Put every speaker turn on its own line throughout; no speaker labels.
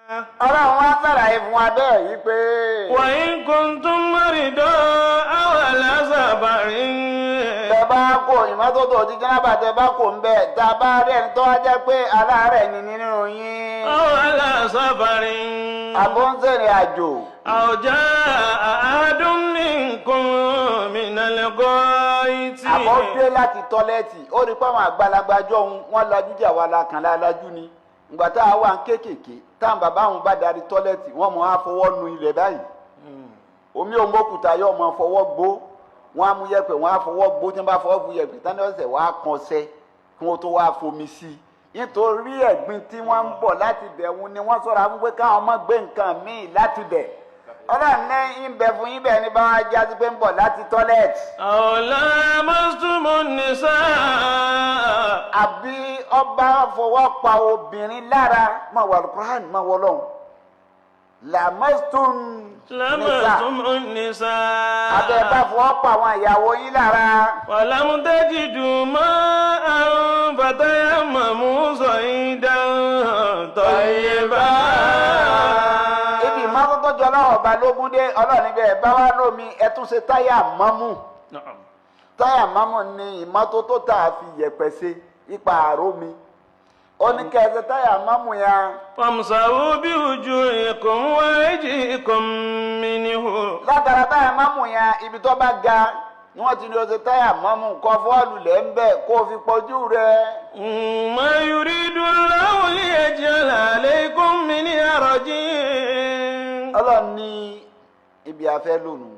Ọlọ́run wá sàlàyé fún wa bẹ́ẹ̀ yìí pé.
وإن كنتم مرضى أو على سفر.
Tẹ bá kó ìmọ́tótó ti jánábà, tẹ bá kó ń bẹ̀, tá a bá rí ẹni tó wá jẹ́ pé aláàárẹ̀ ni nínú yín.
أو على سفر.
Àbó ń sìnrìn àjò.
أو جاء أحد منكم من الغائط.
Àbó dé láti toilet, ó rí pé àwọn àgbàlagbà jọ òun wọ́n lajú jà wá la kàn lálajú ni. Ìgbà tá a wà ń kéékèèké, táwọn bàbá àwọn bá darí toilet, wọ́n mọ̀ á fọwọ́ nu ilẹ̀ báyìí, omi ò mọ́kùtà yóò mọ̀ fọwọ́ gbó, wọ́n á mú yẹ̀pẹ̀, wọ́n á fọwọ́ gbó. Tí wọ́n bá fọwọ́ bu yẹ̀pẹ̀ tán ní ọ̀sẹ̀, wọ́n á kan ọṣẹ kí wọ́n tó wá fomi sí i, nítorí ẹ̀gbin tí wọ́n ń bọ̀ láti bẹ̀ wọn ni wọ́n sọ̀rọ̀ àwọn pé káwọn má gbé nǹkan míì láti bẹ̀. Ọlọ́run ní ń bẹ fún yín bẹ́ẹ̀ ni bá wá já sí pé ń bọ̀ láti toilet.
أو لامستم النساء.
Àbí ọba fọwọ́ pa obìnrin lára, máa wà Al-Qur'an, máa wọ lọ́hùn. لامستم النساء.
لامستم النساء.
Abẹ́ bá fọwọ́ pa àwọn ìyàwó yín lára.
ولم تجدوا ماء فتيمموا صعيدا طيبا.
Ibi ìmọ́tótó jọ ọlọ́run ọba lógún dé. Ọlọ́run níbẹ̀ bá wá lómi, ẹ tún ṣe táyà mọ́mú.
نعم.
Táyà mọ́mú ni ìmọ́tótó tá a fi yẹ̀pẹ̀ ṣe ipa àró mi. Ó ní kẹ́ ẹ ṣe táyà mọ́mú yẹn.
فامسحوا بوجوهكم وأيديكم منه.
Látara táyà mọ́mú yẹn, ibi tó bá ga ni wọ́n ti ní o ṣe táyà mọ́mú kọ́ fọ́ọ̀lù lẹ́ ń bẹ̀ kó o fi pọ̀jù rẹ̀.
ما يريد الله ليجعل عليكم من حرج.
Ọlọ́run ní ibi afẹ́ lónìí.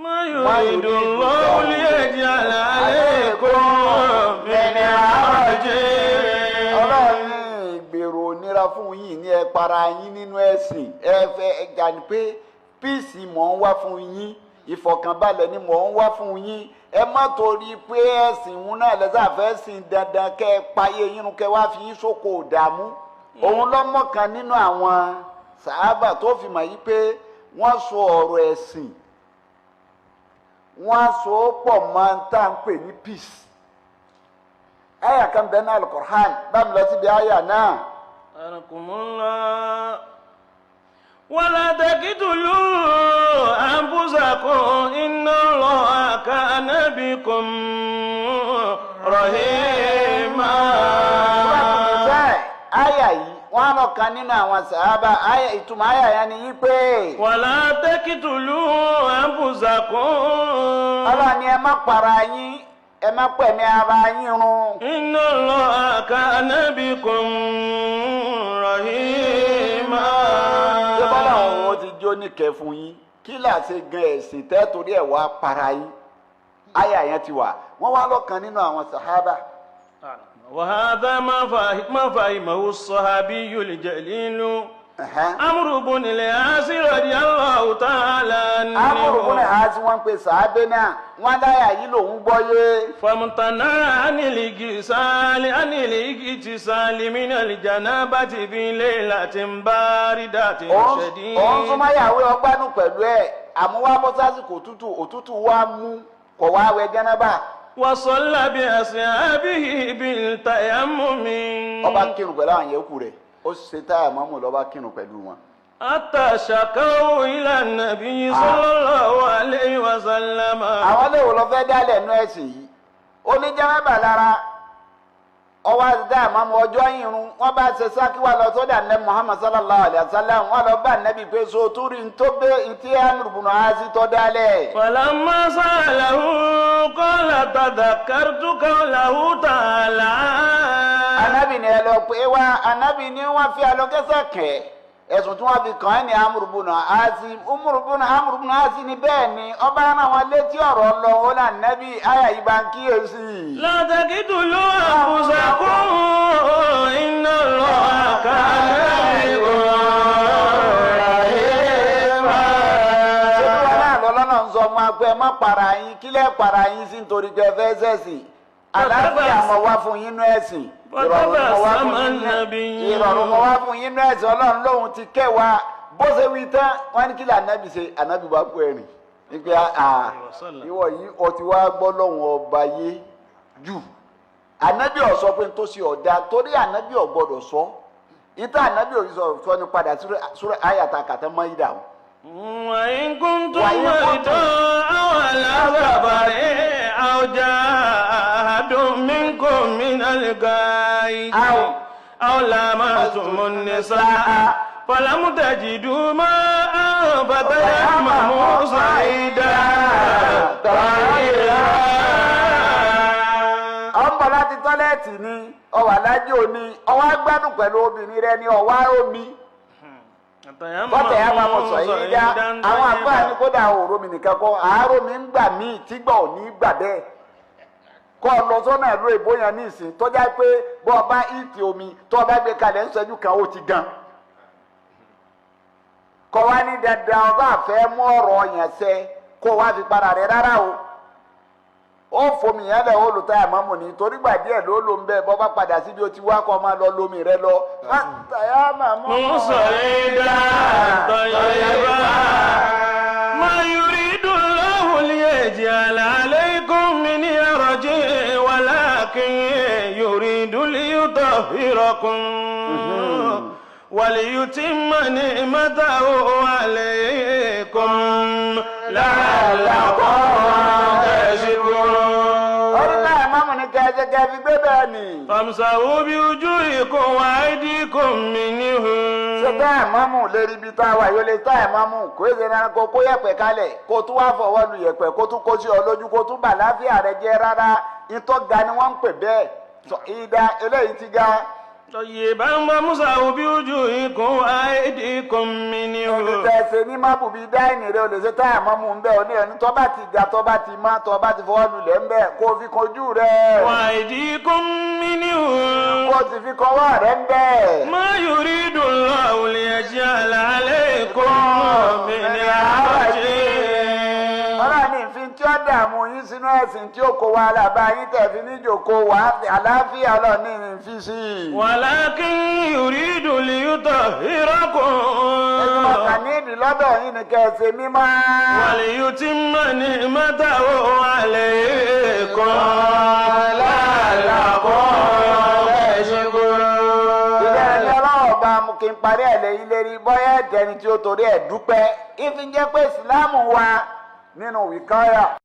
ما يريد الله ليجعل عليكم من حرج.
Ọlọ́run ní ìgbèrò onira fún yín ní ẹ para yín nínú ẹ̀sìn. Ẹ fẹ́ ẹ gbà ní pé peace mò ń wá fún yín, ìfọ̀kànbalẹ̀ ni mò ń wá fún yín. Ẹ má torí pé ẹ̀sìn òun náà lẹ́sàfẹ́ sìn dandan kẹ́ ẹ payé yín nu, kẹ́ wá fi yín sóko ìdààmú. Òun lọ́mọ kan nínú àwọn sàábà tó fi mọ̀ yí pé wọ́n sọ ọ̀rọ̀ ẹ̀sìn, wọ́n so pọ̀ mọ́ tá à ń pè ní peace. Àyà kan bẹ́ẹ̀ náà Al-Qur'an, bá mi lọ síbi àyà náà.
أركم الله ولا تقتلوا أنفسكم إن الله كان بكم رحيما.
Bẹ́ẹ̀ àyà yìí, wọ́n á lọ kan nínú àwọn sàábà, àyà ìtumọ̀ àyà yẹn ni yí pé.
ولا تقتلوا أنفسكم.
Ọlọ́run ni ẹ má para yín, ẹ má pẹ̀mí ara yín run.
إن الله كان بكم رحيما.
Ṣé bọ́lá òun ó ti jó níkẹ́ fún yín? Kí là ṣe gan ẹ̀sìn tẹ́ torí ẹ̀ wá para yín? Àyà yẹn ti wà, wọ́n wá lọ́kàn nínú àwọn sàhábà.
وهذا ما فهمه الصحابي الجليل عمرو بن العاص رضي الله تعالى عنه.
Amru bun As, wọ́n ń pe sàábé náà, wọ́n láyà yìí lòún gbọ́ yé.
فامتنع عن الاغتسال من الجنابة في ليلة باردة شديد.
Òun súnmọ́yàwó ọgbánú pẹ̀lú ẹ̀, àmúwá bọ́ sásìkò òtútù, òtútù wá mú, kọ̀ wá wẹ jẹ́nẹ́bà.
وصلى بأصحابه بالتيمم.
Ọba kírun pẹ̀lú àwọn yòókù rẹ̀, ó ṣe táyà mọ́mù lọ́ba kírun pẹ̀lú wọn.
حتى شكوا إلى النبي صلى الله عليه وسلم.
Àwọn léwo lọ fẹ́ dálẹ̀ nú ẹ̀sìn yìí? Ó ní jẹ́nẹ́bà lára, ọwọ́ àti táyà mọ́mù ọjọ́ irun. Wọ́n bá ṣe sákíwá lọ sọ́dọ̀ ànẹ́ Muhammad sallallahu alayhi wa sallam. Wọ́n lọ bá ànẹ́bí pé so túrí ń tó bẹ́ ntí Amru bun As tó dálẹ̀.
فلما سأله قال تذكرت قوله تعالى.
Anabi ni ẹ lọ pé wá. Anabi ni wọ́n fi alọ́kẹ́sẹ̀ kẹ́ ẹ̀sùn tí wọ́n fi kàn án ní Amru bun As. Amru bun As ni bẹ́ẹ̀ ni ọba náà wọn létí ọ̀rọ̀ lọ, ó là nẹ́bí àyà yìí bá ń kíyèsí.
لا تقتلوا أنفسكم إن الله كان بكم رحيما.
Ṣé wọn náà lọ lọ́nà ń sọ ọmọ agbẹ́ má para yín, kílẹ̀ para yín sí nítorí pé ẹ fẹ́ sẹ̀sìn? Àlàáfíà mọ̀ wá fún yín nú ẹ̀sìn, ìrọ̀rùn mọ̀ wá fún yín ìrọ̀rùn mọ̀ wá fún yín nú ẹ̀sìn. Ọlọ́run lóhun ti kẹ́ wa. Bó ṣe wí tán, wọ́n ní kílẹ̀ ànábì ṣe? Ànábì bá kú ẹ̀rìn wípé ìwọ yìí, o ti wá gbọ́ lọ́hùn ọba yé jù. Ànábì ò sọ pé n tó ṣe ọ̀dà, torí ànábì ò gbọ́dọ̀ sọ. Ìta ànábì òyìn sọ sọ ni padà sórí àyàtà kàtà mọ́ ìdá o.
وإن كنتم
وإن كنتم
مرضى أو على سفر أو جاء أحد منكم من الغائط أو لامستم النساء فلم تجدوا ماء فتيمموا صعيدا طيبا.
Ọ̀ ń bọ̀ láti toilet ni, ọwọ́ alájò ni, ọwọ́ agbádùn pẹ̀lú obìnrin rẹ ni, ọwọ́ omi bọ́tẹ̀ yà máa mọ̀ sọ yìí dá. Àwọn àgbà ní kódà òró mi nìkan kọ́, àárò mi ń gbà míì tígbà ò ní gbà bẹ́ẹ̀. Kọ́ ọ lọ sọ́nà ìlú èbó yẹn ní ìsìn tọ́já pé bọ́ ọ bá ìtì omi tọ́ ọ bá gbé kalẹ̀ ń sẹ́jú kan, ó ti gan. Kọ́ wa ní dandan ọba àfẹ́ mú ọ̀rọ̀ yẹn sẹ́ kó wá fi para rẹ̀ rárá o. Ó fomi yẹn lẹ̀, ó lò táyà mọ́mù ni, torí gbà díẹ̀ ló lò ń bẹ́ẹ̀. Bọ́ bá padà síbi ó ti wá, kọ́ máa lọ lómi rẹ lọ. Táyà mọ́mù.
صعيدا طيبا. ما يريد الله ليجعل عليكم من حرج ولكن يريد ليطهركم وليتم نعمته عليكم لعلكم تشكرون.
Orí táyà mọ́mù ni kẹ́ẹ́sẹ́ kẹ́ẹ́ fi gbé bẹ́ẹ̀ ni.
فامسحوا بوجوهكم وأيديكم منه.
Ṣe táyà mọ́mù lérí ibi tá a wà yóò lè táyà mọ́mù kó èsè náà kó kó yẹ̀pẹ̀ kalẹ̀, kó tún wá fọwọ́ lu yẹ̀pẹ̀, kó tún kó sí ọ lójú, kó tún bà láfíà rẹ jẹ́. Rárá, ìtọ́ ga ni wọ́n ń pè bẹ́ẹ̀. Sọ ìdá eléyìí ti ga.
طيبا فامسحوا بوجوهكم وأيديكم منه.
Olùtẹ̀sẹ̀ ní má bùbí dáìnì rẹ, ò lè ṣe táyà mọ́mù ń bẹ́ ọ ní ẹni tó bá ti ga, tó bá ti má, tó bá ti fọwọ́ lulẹ̀ ń bẹ́, kó fi kojú rẹ,
وأيديكم منه.
kó sì fi kọwọ́ rẹ ń bẹ́.
ما يريد الله ليجعل عليكم من حرج.
Ọlọ́run ní ìfín tí ó dààmú yín sínú ẹ̀sìn tí ó kó wàhálà bá yín tẹ̀ fi níjòkó wà àlàáfíà, Ọlọ́run ní ìfín sí i.
ولكن يريد ليطهركم
Ẹ̀sùn ọ̀kà ní ìdí lọ́dọ̀ yín ni kẹ́ ẹ ṣe mímọ́.
وليتم نعمته عليكم لعلكم تشكرون.
Ìgbà ẹni Ọlọ́run bá mú kí n parí ẹ̀ lẹ́yìn lérí bọ́yá ẹ̀jẹ̀ ni tí ó torí ẹ̀ dúpẹ́. Ìfi jẹ́ pé ìsìláàmù wa nínú wìkáyà.